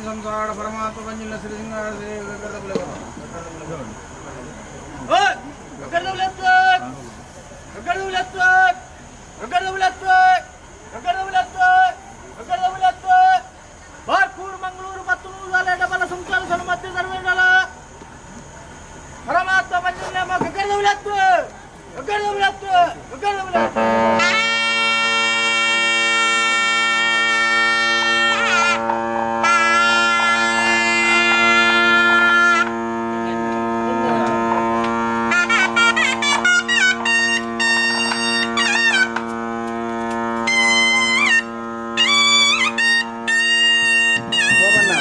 ಸಂಸಾರ ಪರಮಾತ್ಮ ಪಂಜಿನ ಶ್ರೀ ಸಿಂಗ ಶ್ರೀ ಬಾರ್ಕೂರು ಮಂಗಳೂರು ಮತ್ತು ಡಬಲ ಸಂಚಾರ ಮಧ್ಯ ಸರ್ವೇಂದ್ರ ಪರಮಾತ್ಮ ಪಂಜಿನ ಗಗನದೌಲತ್ತು ಗಗನದೌಲತ್ತು ಗಗನದೌಲತ್ತು. ಸೋಮಣ್ಣ.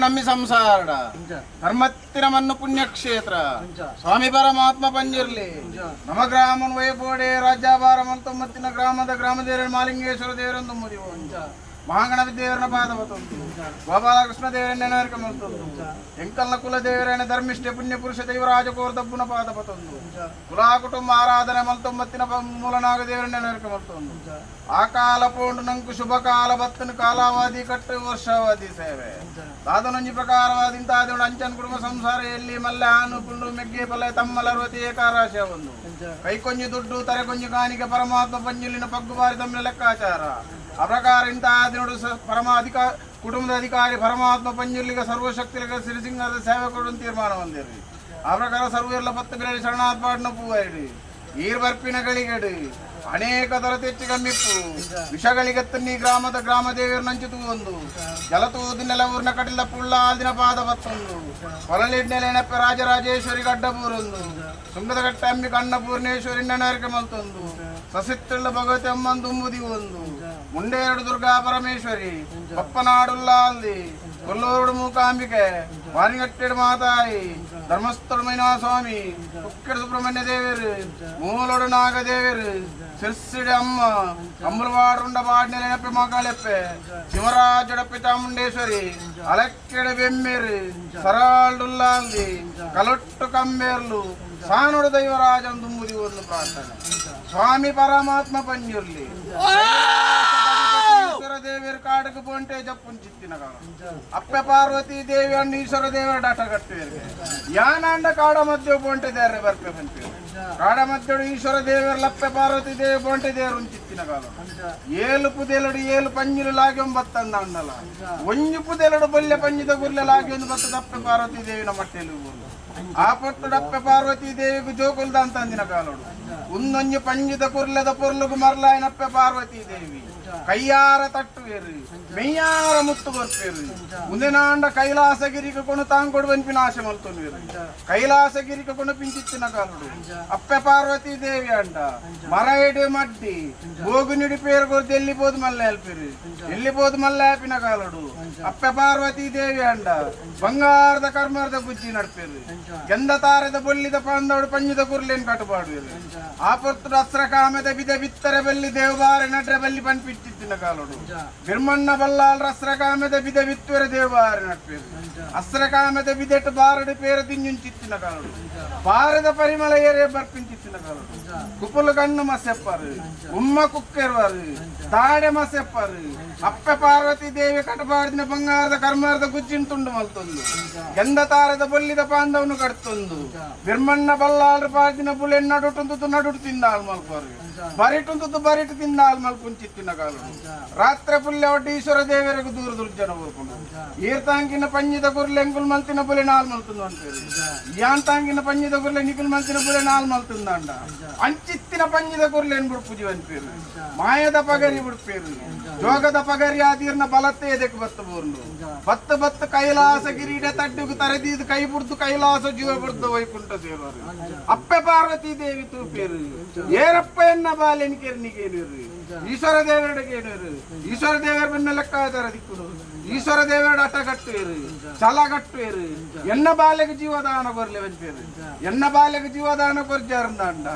ನಂಬಿ ಸಂಸಾರಡ ಧರ್ಮತ್ತಿನ ಮನ್ನು ಪುಣ್ಯಕ್ಷೇತ್ರ ಸ್ವಾಮಿ ಪರಮಾತ್ಮ ಪಂಜಿರ್ಲಿ ನಮ ಗ್ರಾಮನ್ ವೈಬೋಡೆ ರಾಜ್ಯಾಭಾರ ಮಲ್ತೊಂಬತ್ತಿನ ಗ್ರಾಮದ ಗ್ರಾಮದೇವರ ಮಾಲಿಂಗೇಶ್ವರ ದೇವರೊಂದು ಮುರಿವು ಮಹಾಗಣಪತಿ ದೇವರನ ಪಾದ ಬತ್ತೊಂದು ಗೋಪಾಲಕೃಷ್ಣ ದೇವರ ನೆನವರಿಕೆ ಮಲ್ತೊಂದು ಎಂಕಲ್ನ ಕುಲ ದೇವರನ ಧರ್ಮಿಷ್ಠ ಪುಣ್ಯ ಪುರುಷ ದೈವರಾಜ ಕೋರ್ದಬ್ಬುನ ಪಾದ ಬತ್ತೊಂದು ಕುಲಾ ಕುಟುಂಬ ಆರಾಧನೆ ಮಲ್ತೊಂಬತ್ತಿನ ಮೂಲನಾಗ ದೇವರ ನೆನವರಿಕೆ ಮಲ್ತೊಂದು ಆ ಕಾಲ ಪೋಂಡು ನಂಕು ಶುಭ ಕಾಲ ಬತ್ತನು ಕಾಲಾವಾದಿ ಕಟ್ಟು ವರ್ಷಾವಾದಿ ಸೇವೆ ದಾದನೊಂಜಿ ಪ್ರಕಾರವಾದ ಇಂತಾದ ಅಂಚನ್ ಕುಟುಂಬ ಸಂಸಾರ ಎಲ್ಲಿ ಮಲ್ಲೆ ಆನು ಪುಂಡು ಮೆಗ್ಗೆ ಪಲ್ಲೆ ತಮ್ಮಲರ್ವತಿ ಏಕಾರಾಶ ಒಂದು ಕೈಕೊಂಜಿ ದುಡ್ಡು ತರೆಕೊಂಜಿ ಕಾಣಿಕೆ ಪರಮಾತ್ಮ ಪಂಜುಲಿನ ಪಗ್ಗುಬಾರಿ ತಮ್ಮ ಲೆಕ್ಕಾಚಾರ. ಆ ಪ್ರಕಾರ ಇಂತಹ ದಿನಡು ಪರಮ ಅಧಿಕಾರ ಕುಟುಂಬದ ಅಧಿಕಾರಿ ಪರಮಾತ್ಮ ಪಂಜುರ್ಲಿಗ ಸರ್ವಶಕ್ತಿಲಿಗ ಸಿರಿಸಿಂಗದ ಸೇವೆ ಕೊಡು ತೀರ್ಮಾನ ಹೊಂದಿರಿ. ಆ ಪ್ರಕಾರ ಸರ್ವೆಲ್ಲ ಪತ್ತು ಬಿರಳಿ ಶರಣಾತ್ಪಾಡನ ಪೂವೈಡಿ ಈರ್ ಬರ್ಪಿನ ಗಳಿಗೆಡು ಅನೇಕ ತರ ತೆಚ್ಚಿ ಗಮ್ಮಿಪ್ಪು ವಿಷಗಳಿಗತ್ತನ್ನಿ ಗ್ರಾಮದ ಗ್ರಾಮ ದೇವಿಯರ ನಂಚು ತೂವೊಂದು ಜಲತೂದು ನೆಲ ಊರ್ನ ಕಟಿಲ ಪುಳ್ಳ ಆಲ್ದಿನ ಪಾದ ಬತ್ತೊಂದು ಕೊಲಲಿಡ್ನೆಲೆ ನೆಪ್ಪೆ ರಾಜರಾಜೇಶ್ವರಿ ಗಡ್ಡಪೂರೊಂದು ಸುಂಗದ ಕಟ್ಟೆ ಅಂಬಿ ಕಣ್ಣ ಪೂರ್ಣೇಶ್ವರಿ ನೆನವರಿಕೆ ಮಲ್ತೊಂದು ಸಸಿತ್ತುಳ್ಳ ಭಗವತಿ ಅಮ್ಮನ್ ದುಂಬುದಿ ಒಂದು ಮುಂಡೇರಡು ದುರ್ಗಾ ಪರಮೇಶ್ವರಿ ಬಪ್ಪನಾಡುಲ್ಲಾಲ್ದಿ ಕೊಲ್ಲೂರುಡು ಮೂಕಾಂಬಿಕೆ ವಾರಿಗಟ್ಟೆಡು ಮಾತಾಯಿ ಧರ್ಮಸ್ಥಳ ಮೈನಾಸ್ವಾಮಿ ಕುಕ್ಕೆಡು ಸುಬ್ರಹ್ಮಣ್ಯ ದೇವರು ಮೂಲೋಡು ನಾಗದೇವರು ಸಿರ್ಸಿಡಿ ಅಮ್ಮ ಅಮ್ಮಲವಾಡುಂಡ ಬಾಡ್ನೆಲೆನಪ್ಪೆ ಮಗಳಪ್ಪೆ ಶಿವರಾಜಡಪ್ಪೆ ಚಾಮುಂಡೇಶ್ವರಿ ಅಲಕ್ಕೆಡೆ ಬೆಮ್ಮೇರು ಸರಾಳ್ಡುಲ್ಲಾಲ್ದಿ ಕಲೊಟ್ಟು ಕಂಬೇರ್ಲು ಸಾನುಡು ದೈವರಾಜನ್ ದುಂಬುದಿ ಒಂದು ಪ್ರಾರ್ಥನೆ. ಸ್ವಾಮಿ ಪರಮಾತ್ಮ ಪಂಜುರ್ಲಿ ಈಶ್ವರ ದೇವಿಯರ ಕಾಡಕ್ಕೆ ಪೋಂಟೆ ಜಪ್ಪುಂಚಿತ್ತಿನ ಕಾಲ ಅಪ್ಪೆ ಪಾರ್ವತಿ ದೇವಿ ಅಂಡ್ ಈಶ್ವರ ದೇವರ ಡಾಟ ಕಟ್ಟುವೆರ್ಗೆ ಯಾನಾಂಡ ಕಾಡ ಮಧ್ಯೆ ಪೋಂಟೆ ದೇವರೇ ಬರ್ಪೆ ಪನ್ಪೇರು ಕಾಡ ಮಧ್ಯಡು ಈಶ್ವರ ದೇವರ ಲಪ್ಪೆ ಪಾರ್ವತಿ ದೇವಿ ಪೋಂಟೆ ದೇವರು ಉಂಚಿತ್ತಿನ ಕಾಲ ಏಳು ಪುದೆಲಡು ಏಳು ಪಂಜಿಲು ಲಾಗಿ ಬತ್ತಂದ ಅಂಡಲ ಒಂಜು ಪುದೆಲಡು ಬೊಲ್ಲೆ ಪಂಜಿದ ಗುರ್ಲೆ ಲಾಗಿ ಒಂದು ಬತ್ತದ ಅಪ್ಪೆ ಪಾರ್ವತಿ ದೇವಿನ ಮಟ್ಟೆಲು ಆ ಪೊಟ್ಟು ಅಪ್ಪೆ ಪಾರ್ವತಿ ದೇವಿಗೆ ಜೋಕುಲ್ದ ಅಂತಂದಿನ ಕಾಲೋಡು ಉನ್ನೊಂಜು ಪಂಜಿದ ಕುರ್ಲೆದ ಪೊರ್ಲುಗು ಮರ್ಲಾಯನಪ್ಪೆ ಪಾರ್ವತಿ ದೇವಿ ಕೈಯಾರ ತಟ್ಟುವೇರು ಮೆಯ್ಯಾರ ಮುತ್ತು ಕೊರ್ಪೇರು ಉಂದೆನಾಂಡ ಕೈಲಾಸಗಿರಿಗೆ ಕೊನು ತಾಂಕೊಡು ವನ್ಪಿನ ಆಶೆ ಮಲ್ತೊನ್ವೇರು ಕೈಲಾಸಗಿರಿಗೆ ಕೊನು ಪಿಂಚಿತ್ತಿನ ಕಾಲುಡು ಅಪ್ಪೆ ಪಾರ್ವತಿ ದೇವಿ ಅಂಡ ಮರ ಇಡು ಮಡ್ಡಿ ಬೋಗುನಿಡಿ ಪೇರು ಕೊರ್ದು ಎಲ್ಲಿ ಪೋದು ಮಲ್ಲ ಅಲ್ಪಿರು ಎಲ್ಲಿ ಪೋದು ಮಲ್ಲ ಆಪಿನ ಕಾಲುಡು ಅಪ್ಪೆ ಪಾರ್ವತಿ ದೇವಿ ಅಂಡ ಬಂಗಾರದ ಕರ್ಮರದ ಬುಜ್ಜಿ ನಡ್ಪೇರು ಗಂಧ ತಾರದ ಬೊಲ್ಲಿದ ಪಾಂದವಡು ಪಂಜಿದ ಕುರ್ಲೇನ್ ಕಟ್ಟುಪಾಡುವೆರು ಆ ಪೊರ್ತುಡು ಅಸ್ರ ಕಾಮದ ಬಿದ ಬಿತ್ತರೆ ಬಲ್ಲಿ ದೇವಬಾರೆ ನಡ್ರೆ ಬಲ್ಲಿ ಪನ್ಪಿಟ್ಟಿತ್ತಿನ ಕಾಲುಡು ಬಿರ್ಮಣ್ಣ ಬಲ್ಲಾಲ್ ಅಸ್ರ ಕಾಮದ ಬಿದ ಬಿತ್ತುವರೆ ದೇವಬಾರೆ ನಟ್ಪೇರು ಅಸ್ರ ಕಾಮದ ಬಿದೆಟ್ಟು ಬಾರಡು ಪೇರ ತಿಂಜುಂಚಿತ್ತಿನ ಕಾಲುಡು ಬಾರದ ಪರಿಮಳ ಏರೆ ಬರ್ಪಿಂಚಿತ್ತಿನ ಕಾಲುಡು ಕುಪುಲು ಕಣ್ಣು ಮಸೆಪ್ಪರು ಉಮ್ಮ ಕುಕ್ಕೆರ್ವರು ತಾಡೆ ಮಸೆಪ್ಪರು ಅಪ್ಪೆ ಪಾರ್ವತಿ ದೇವಿ ಕಟಬಾರ್ದಿನ ಬಂಗಾರದ ಕರ್ಮಾರದ ಗುಜ್ಜಿನ ತುಂಡು ಮಲ್ತೊಂದು ಗಂಧ ತಾರದ ಬೊಲ್ಲಿದ ಪಾಂದವನು ಕಟ್ತೊಂದು ಬಿರ್ಮಣ್ಣ ಬಲ್ಲಾಳ್ರ ಪಾರ್ದಿನ ಬುಲೆನ್ ನಡುಟುಂದು ನಡುಟು ತಿಂದ ಆಳ್ ಮಲ್ಪರು ಬರಿಟುಂದು ಬರಿಟು ತಿಂದ ಆಳ್ ಮಲ್ಪುಂಚಿತ್ತಿನ ಕಾಲುಡು ರಾತ್ರಿ ಪುಲ್ಲೆ ಒಡ್ಡಿ ಈಶ್ವರ ದೇವರಿಗೂ ದೂರ ದುರ್ಜನ ಊರ್ಕೊಂಡು ಈರ್ ತಾಂಕಿನ ಪಂಜಿದ ಕುರ್ಲೆ ಎಂಕುಲ್ ಮಲ್ತಿನ ಬುಲೆ ನಾಲ್ ಮಲ್ತುಂದು ಅಂತಾರೆ ಯಾನ್ ತಾಂಕಿನ ಪಂಜಿದ ಕುರ್ಲೆ ನಿಕುಲ್ ಮಲ್ತಿನ ಬುಲೆ ನಾಲ್ ಮಲ್ತುಂದಾಂಡ ಅಂಚಿತ್ತಿನ ಪಂಜಿದ ಕುರ್ಲೆ ಎನ್ ಬುಡ್ಪುಜಿ ಅನ್ಪೇರು ಮಾಯದ ಪಗರಿ ಬುಡ್ಪೇರು ಜೋಗದ ಪಗರಿ ಆದೀರ್ನ ಬಲತ್ತೆ ಎದಕ್ಕೆ ಬತ್ತು ಬೋರ್ನು ಬತ್ತು ಬತ್ತು ಕೈಲಾಸ ಕಿರೀಟ ತಡ್ಡುಗು ತರೆದೀದು ಕೈ ಬುಡ್ದು ಕೈಲಾಸ ಜೀವ ಬುಡ್ದು ವೈಕುಂಠ ಸೇವರು ಅಪ್ಪೆ ಪಾರ್ವತಿ ದೇವಿ ತೂಪೇರು ಏರಪ್ಪ ಎನ್ನ ಬಾಲೆನ್ ಕೆರ್ನಿಗೇನಿರು ಈಶ್ವರ ದೇವರಡಗೇನಿರು ಈಶ್ವರ ದೇವರ ಬೆನ್ನ ಲೆಕ್ಕಾಚಾರ ದಿಕ್ಕುಡು ಈಶ್ವರ ದೇವರ ಅಟ ಕಟ್ಟುವೇರು ಛಲ ಕಟ್ಟುವೇರು ಎನ್ನ ಬಾಲೆಗೆ ಜೀವದಾನ ಕೊರ್ಲೆ ಪೇರು ಎನ್ನ ಬಾಲೆಗೆ ಜೀವದಾನ ಕೊರ್ಜಾರಂದಾಂಡ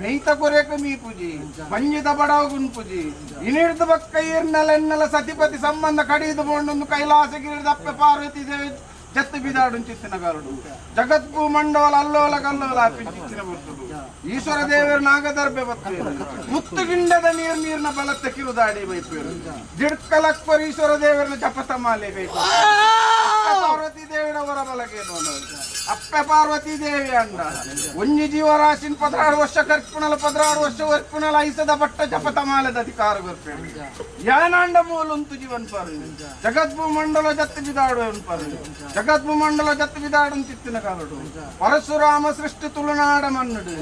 ಮೇಯ್ತ ಕೊರೆಕ ಮೀ ಪೂಜಿ ಬಂಜಿದ ಬಡವ ಗುಂಪುಜಿ ಇನಿಡ್ದು ಬಕ್ಕ ಈರ್ನಲ ಎನ್ನಲ ಸತಿಪತಿ ಸಂಬಂಧ ಕಡಿದು ಬೋಂಡೊಂದು ಕೈಲಾಸ ಗಿರಿದ ಅಪ್ಪೆ ಪಾರ್ವತಿ ದೇವಿ ಜತ್ತು ಬಿದಾಡು ಚಿತ್ತಿನ ಜಗತ್ಪು ಮಂಡೋಲ ಅಲ್ಲೋಲ ಕಲ್ಲೋಲ ಪಿಂಚಿತ್ತಿನ ಬರ್ತದು ಈಶ್ವರ ದೇವರು ನಾಗದರ್ಭೆ ಬತ್ತೇರು ಮುತ್ತು ಗಿಂಡದ ನೀರ್ ನೀರ್ನ ಬಲತ್ತ ಕಿರುದಾಡಿ ಬೈಪೇರು ಜಿಡ್ಕಲಕ್ಪರ್ ಈಶ್ವರ ದೇವರನ್ನ ಜಪತ ಮಾಲೆ ಬೇಕು ಪಾರ್ವತಿ ದೇವಿನವರ ಬಲಗೇನು ಅಪ್ಪೆ ಪಾರ್ವತಿ ದೇವಿ ಅಂಡ ಒಂಜಿ ಜೀವರಾಶಿನ್ 16 ವರ್ಷ ಕರ್ಪುಣಲ 16 ವರ್ಷ ವರ್ಪುಣಲ ಐಸದ ಪಟ್ಟ ಜಪತ ಮಾಲೆದ ಅಧಿಕಾರ ಬರ್ಪೇರು ಯಾನಾಂಡ ಮೂಲುಂತು ಜೀವನ್ ಪರು ಜಗದ್ಭೂ ಮಂಡಲ ಜತ್ತು ಬಿದಾಡು ಪರು ಜಗದ್ಭೂ ಮಂಡಲ ಜತ್ತು ಬಿದಾಡು ಚಿತ್ತಿನ ಕಾಲಡು ಪರಶುರಾಮ ಸೃಷ್ಟಿ ತುಳುನಾಡ ಮನ್ನುಡು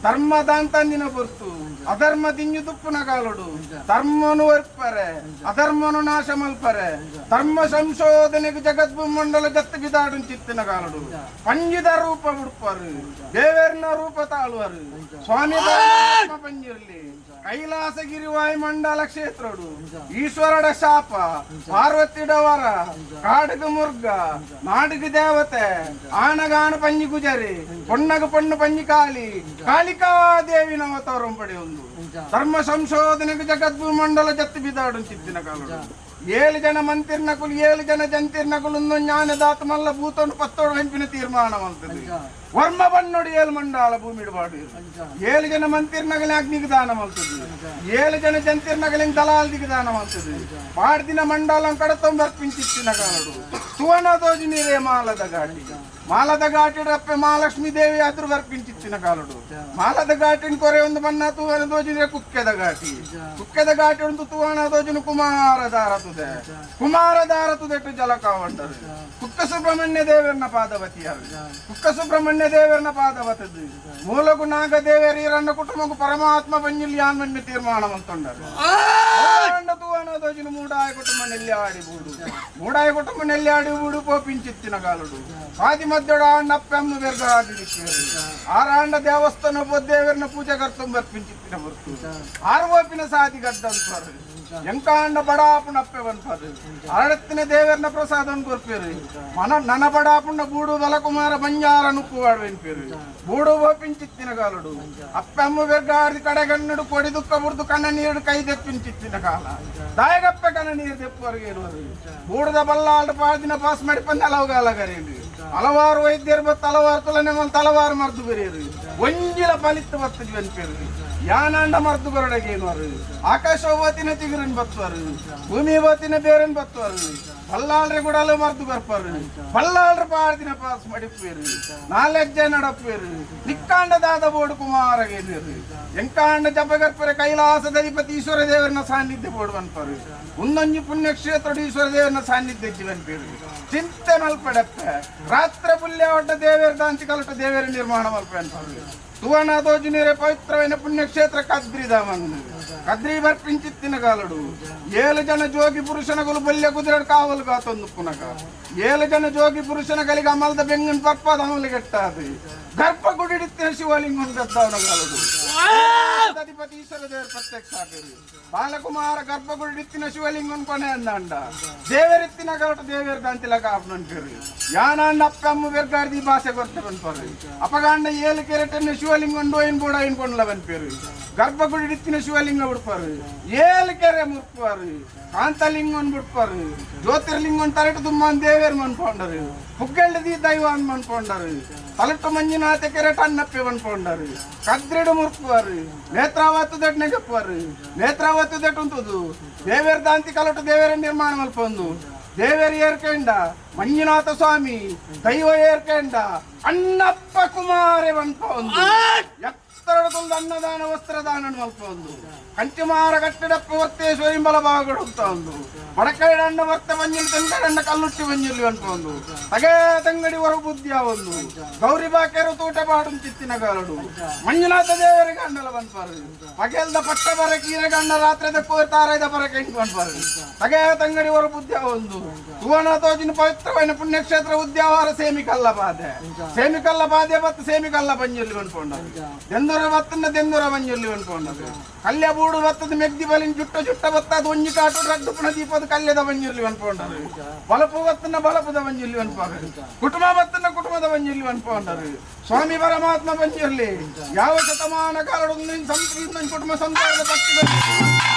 ಧರ್ಮದಾಂತಂದಿನ ಪೊರ್ತು ಅಧರ್ಮ ದಿಂಜು ತುಪ್ಪುನ ಕಾಲಡು ಧರ್ಮನು ವರ್ಪರೆ ಅಧರ್ಮನು ನಾಶ ಮಲ್ಪರೆ ಧರ್ಮ ಸಂಶೋಧನೆಗೆ ಜಗದ್ಭೂ ಜಗದ್ಭೂಮಂಡಲ ಜತ್ತು ಬಿದಾಡು ಚಿತ್ತಿನ ಕಾಲಡು ಪಂಜಿದ ರೂಪ ಉಡುಪರು ದೇವೇರ್ನ ರೂಪ ತಾಳುವರು ಸ್ವಾಮಿ ಪರಮಾತ್ಮ ಪಂಜಿರ್ಲಿ ಕೈಲಾಸಗಿರಿ ವಾಯುಮಂಡಲ ಕ್ಷೇತ್ರಡು ಈಶ್ವರಡ ಶಾಪ ಪಾರ್ವತಿಡ ವರ ಕಾಡುಗ ಮುರ್ಗ ನಾಡುಗ ದೇವತೆ ಆನಗಾನ ಪಂಜಿ ಗುಜರಿ ಪೊಣ್ಣಗ ಪೊಣ್ಣು ಪಂಜಿ ಕಾಲಿ ಕಾಳಿಕಾ ದೇವಿ ನವತವರಂಪಡಿ ಒಂದು ಧರ್ಮ ಸಂಶೋಧನೆಗೆ ಜಗದ್ಭೂಮಂಡಲ ಜತ್ತು ಬಿದಾಡು ಚಿತ್ತಿನ ಕಾಲಡು ಏಳು ಜನ ಮಂತಿರ್ನಕುಲು ಏಳು ಜನ ಜಂತಿರ್ನಕುಲು ಜ್ಞಾನದಾತ ಮಲ್ಲ ಭೂತೊಂಡು ಪತ್ತೋಡು ಹೆಂಪಿನ ತೀರ್ಮಾನ ಮಾಡ್ತದೆ ವರ್ಮ ಬಣ್ಣೋಡು ಏಳು ಮಂಡಾಲ ಭೂಮಿ ಇಡಬಾಡು. ಏಳು ಜನ ಮಂತಿರ್ನಗಲಿ ಅಗ್ನಿಗೆ ದಾನ ಮಾಡ್ತದೆ, ಏಳು ಜನ ಜಂತಿರ್ನಗಲಿ ದಲಾಲ್ದಿಗೆ ದಾನ ಮಾಡ್ತದೆ. ಪಾಡ್ದಿನ ಮಂಡಲ ಕಡತೊಂಬರ್ಪಿಂಚಿತ್ತಿನ ಕಾಲಡು ಸುವರ್ಣ ತೋಜಿ ನೀರೇ ಮಾಲದ ಘಾಟಿ ಮಾಲದ ಘಾಟಿಡಪ್ಪೆ ಮಹಾಲಕ್ಷ್ಮೀ ದೇವಿ ಅದ್ರ ಬರ್ಪಿಂಚಿತ್ತಿನ ಕಾಲಡು ಮಾಲದ ಘಾಟಿನ ಕೊರೆ ಒಂದು ಬಣ್ಣ ತೂವನ ತೋಜಿನ ಕುಕ್ಕೆದ ಘಾಟಿ ಕುಕ್ಕೆದ ಘಾಟಿ ಉಂಟು ತೂವಣ ತೋಜಿನ ಕುಮಾರ ದಾರತುದೆ ಕುಮಾರ ದಾರತುದೆಟ್ಟು ಜಲಕಾವಂಡರು ಕುಕ್ಕ ಸುಬ್ರಹ್ಮಣ್ಯ ದೇವರನ್ನ ಪಾದವತಿಯರು ಕುಕ್ಕ ಸುಬ್ರಹ್ಮಣ್ಯ ದೇವರನ್ನ ಪಾದವತದ್ದು ಮೂಲಕು ನಾಗ ದೇವರ ಈರನ್ನ ಕುಟುಂಬಕ್ಕೂ ಪರಮಾತ್ಮ ಬಂಜಿಲ್ ಯಾನ್ ತೀರ್ಮಾನ ಮಂತೊಂಡರು ತೂವಣ ತೋಜಿನ ಮೂಡಾಯ ಕುಟುಂಬ ನೆಲ್ಲಾಡಿ ಬೂಡು ಮೂಡಾಯ ಕುಟುಂಬ ನೆಲ್ಲಾಡಿ ಬೂಡು ಪೋಪಿಂಚಿತ್ತಿನ ಕಾಲಡು ಆದಿ ಮಧ್ಯಡ ಅಣ್ಣಪ್ಪೆಮ್ಮ ಬೆರ್ಗಾಡಿ ಆರಾಂಡ ದೇವಸ್ಥಾನ ದೇವರನ್ನ ಪೂಜೆ ಕರ್ತೊಂಬರ್ಪಿಂಚಿತ್ತಿನ ಬರ್ತು ಆರ್ವೋಪಿನ ಸಾದಿ ಗದ್ದಂತಾರೆ ಎಂಕಾಂಡ ಬಡಾಪುನಪ್ಪೆ ಬನ್ಪದು ಅರಳತ್ತಿನ ದೇವರನ್ನ ಪ್ರಸಾದನ್ ಕೊರ್ಪೇರು ಮನ ನನ ಬಡಾಪುಣ್ಣ ಬೂಡು ಬಲಕುಮಾರ ಬಂಜಾರ ನುಪ್ಪುವಾಡು ಎನ್ಪೇರು ಬೂಡು ಪಿಂಚಿತ್ತಿನ ಕಾಲಡು ಅಪ್ಪೆಮ್ಮ ಬೆರ್ಗಾಡಿ ಕಡೆಗಣ್ಣಡು ಕೊಡಿ ದುಃಖ ಬುರ್ದು ಕಣ್ಣ ನೀರು ಕೈ ದೆಪ್ಪಿಂಚಿತ್ತಿನ ಕಾಲ ದಾಯಗಪ್ಪೆ ಕಣ್ಣ ನೀರು ದೆಪ್ಪುವರೆಗೆ ಇರುವರು ಬೂಡದ ಬಲ್ಲಾಲ್ಡು ಪಾಡ್ದಿನ ಪಾಸ್ ಮಾಡಿ ಪಂದ ಹಲವು ಕರೆಯುದು ಹಲವಾರು ವೈದ್ಯರು ಬತ್ತು ಹಲವಾರು ತುಲನೆ ಮಲ್ ತಲವಾರು ಮರ್ದು ಬರೆಯರು ಒಂಜಿಲ ಫಲಿತ ಬತ್ತದು ಅನ್ಪೇರು ಯಾನಾಂಡ ಮರ್ದು ಬರಡಗೇನುವರು ಆಕಾಶ ಓತಿನ ತಿಗುರನ್ ಬತ್ತುವರು ಭೂಮಿ ಓತಿನ ಬೇರನ್ ಬತ್ತುವರು ಬಲ್ಲಾಳ್ರೆ ಗುಡಲು ಮರ್ದು ಬರ್ಪಾರು ಬಲ್ಲಾಳ್ರ ಪಾಡ್ದಿನ ಪಾಸ್ ಮಡಿಪೇರು ನಾಲೆಜ್ಜೆ ನಡಪೇರು ನಿಕ್ಕಾಂಡ ದಾದ ಬೋಡು ಕುಮಾರಗೇನಿರು ಎಂಕಾಂಡ ಜಪಗರ್ಪರೆ ಕೈಲಾಸದ ಅಧಿಪತಿ ಈಶ್ವರ ದೇವರನ್ನ ಸಾನ್ನಿಧ್ಯ ಬೋಡು ಅನ್ಪರು ಒಂದೊಂಜಿ ಪುಣ್ಯಕ್ಷೇತ್ರ ಈಶ್ವರ ದೇವರನ್ನ ಸಾನ್ನಿಧ್ಯ ಜೀವನ್ಪೇರು ಚಿಂತೆ ಮಲ್ಪಡಪ್ಪೆ ರಾತ್ರಿ ಪುಲ್ಯ ಒಡ್ಡ ದೇವೇರ ದಾಂತಿ ಕಲಟ ದೇವೇರ ನಿರ್ಮಾಣ ಮಲ್ಪೆ ಅನ್ಪರು ತುವನ ದೋಜುನೀರೆ ಪವಿತ್ರವೈನ ಪುಣ್ಯಕ್ಷೇತ್ರ ಕದ್ರಿಧಾಮನ್ನು ಕದ್ರಿ ಬರ್ಪಿಂಚಿತ್ತಿನ ಕಾಲಡು ಏಳು ಜನ ಜೋಗಿ ಪುರುಷನಗಳು ಬಲ್ಯ ಕುದುರೆ ಕಾವಲು ಕಾತೊಂದು ಪುನಕ ಏಳು ಜನ ಜೋಗಿ ಪುರುಷನ ಕಲಿಗೆ ಅಮಲ್ದ ಬೆಂಗನ್ ಪರ್ಪದ ಅಮಲಿಗೆಟ್ಟಾದು ಗರ್ಭಗುಡಿಡಿತ್ತಿನ ಶಿವಲಿಂಗನ್ ಗದ್ದವನ ಕಾಲಡು ಅಧಿಪತಿ ಈಶ್ವರ ದೇವರ ಪ್ರತ್ಯಕ್ಷ ಆಪೇರು ಬಾಲಕುಮಾರ ಗರ್ಭಗುಡಿಡಿತ್ತಿನ ಶಿವಲಿಂಗನ್ ಕೊನೆ ಅಂದಾಂಡ ದೇವರಿತ್ತಿನ ಕಲಟ ದೇವೇರ ದಾಂತಿಲ ಕಾಪನಂಪೇರು ಯಾನಾಂಡ ಅಪ್ಪಮ್ಮ ಬೆರ್ಗಾರ್ದಿ ಭಾಷೆ ಗೊತ್ತೆ ಬನ್ಪಾರು ಅಪಗಾಂಡ ಏಳು ಕೆರೆಟನ್ನು ಶಿವಲಿಂಗನ್ ಡೋಯಿನ್ ಬೋಡ ಇನ್ಕೊಂಡ್ಲ ಬನ್ಪೇರು ಗರ್ಭಗುಡಿಡಿತ್ತಿನ ಶಿವಲಿಂಗ ಬಿಡ್ಪಾರು ಏಳು ಕೆರೆ ಮುರ್ಪಾರು ಕಾಂತಲಿಂಗನ್ ಬಿಡ್ಪಾರು ಜ್ಯೋತಿರ್ಲಿಂಗನ್ ತಲೆಟು ದುಮ್ಮನ್ ದೇವೇರ್ ಮನ್ಪೊಂಡರು ಪುಗ್ಗೆಳ್ಳದಿ ದೈವ ಅನ್ ಮನ್ಪೊಂಡರು ತಲೆಟು ಮಂಜುನಾಥ ಕೆರೆಟ ಅಣ್ಣಪ್ಪೆ ಮನ್ಪೊಂಡರು ಕದ್ರಿಡು ಮುರ್ಪುವರು ನೇತ್ರಾವತಿ ದಟ್ನೆ ಗಪ್ಪುವರು ನೇತ್ರಾವತಿ that ಉಂಟುದು ದೇವೇರ್ ದಾಂತಿ ಕಲಟು ದೇವೇರ ನಿರ್ಮಾಣ ಮಲ್ಪೊಂದು ದೇವೇರ್ ಏರ್ಕೆಂಡ ಮಂಜುನಾಥ ಸ್ವಾಮಿ ದೈವ ಏರ್ಕೆಂಡ ಅಣ್ಣಪ್ಪ ಕುಮಾರೆ ಮನ್ಪೊಂದು ಎತ್ತರಡದೊಂದು ಅನ್ನದಾನ ವಸ್ತ್ರದಾನ ಮಲ್ಪೊಂದು ಕಂಚಿಮಾರ ಕಟ್ಟಡಪ್ಪ ವರ್ತೇಶ್ವರಿ ಬಲ ಭಾಗಡುತ್ತ ಒಂದು ಬಡಕೈಡಣ್ಣ ವರ್ತ ಮಂಜುಲು ತೆಂಕಡಣ್ಣ ಕಲ್ಲುಟ್ಟಿ ಮಂಜುಲು ಅನ್ಪೊಂದು ತಗೆ ತಂಗಡಿ ಹೊರ ಬುದ್ಧಿಯ ಒಂದು ಗೌರಿ ಬಾಕೆರು ತೂಟ ಪಾಡು ಚಿತ್ತಿನ ಗಾಲಡು ಮಂಜುನಾಥ ದೇವರಿಗೆ ಅಣ್ಣಲ ಬನ್ಪಾರು ಪಗೆಲ್ದ ಪಟ್ಟ ಬರ ಕೀರೆ ಗಂಡ ರಾತ್ರಿದ ಕೋರ್ತಾರದ ಬರಕೆ ಇಂಟು ಬನ್ಪಾರು ತಗೆ ತಂಗಡಿ ಹೊರ ಬುದ್ಧಿಯ ಒಂದು ಸುವರ್ಣ ತೋಜಿನ ಪವಿತ್ರವೈನ ಪುಣ್ಯಕ್ಷೇತ್ರ ಉದ್ಯಾವರ ಸೇಮಿಕಲ್ಲ ಬಾಧೆ ಸೇಮಿಕಲ್ಲ ಬಾಧೆ ಬತ್ತು ಸೇಮಿಕಲ್ಲ ಬಂಜುಲ್ಲಿ ಅನ್ಕೊಂಡರು ದೆಂದೂರ ಬತ್ತನ್ನ ದೆಂದೂರ ಬಂಜುಲ್ಲಿ ಅನ್ಕೊಂಡರು ಕಲ್ಯ ಬೂಡು ಬತ್ತದ ಮೆಗ್ದಿ ಬಲಿನ ಜುಟ್ಟ ಜುಟ್ಟ ಬತ್ತದ ಒಂಜಿ ಕಾಟು ರಡ್ಡು ಪುಣ ದೀಪದ ಕಲ್ಯದ ಬಂಜುಲ್ಲಿ ಅನ್ಕೊಂಡರು ಬಲಪು ಬತ್ತನ್ನ ಬಲಪುದ ಬಂಜುಲ್ಲಿ ಅನ್ಪಾರು ಕುಟುಂಬ ಬತ್ತನ್ನ ಕುಟುಂಬದ ಬಂಜುಲ್ಲಿ ಅನ್ಕೊಂಡರು ಸ್ವಾಮಿ ಪರಮಾತ್ಮ ಬಂಜುರ್ಲಿ ಯಾವ ಶತಮಾನ ಕಾಲಡೊಂದು ಸಂಸ್ಕೃತ ಕುಟುಂಬ ಸಂಸಾರದ ಭಕ್ತಿ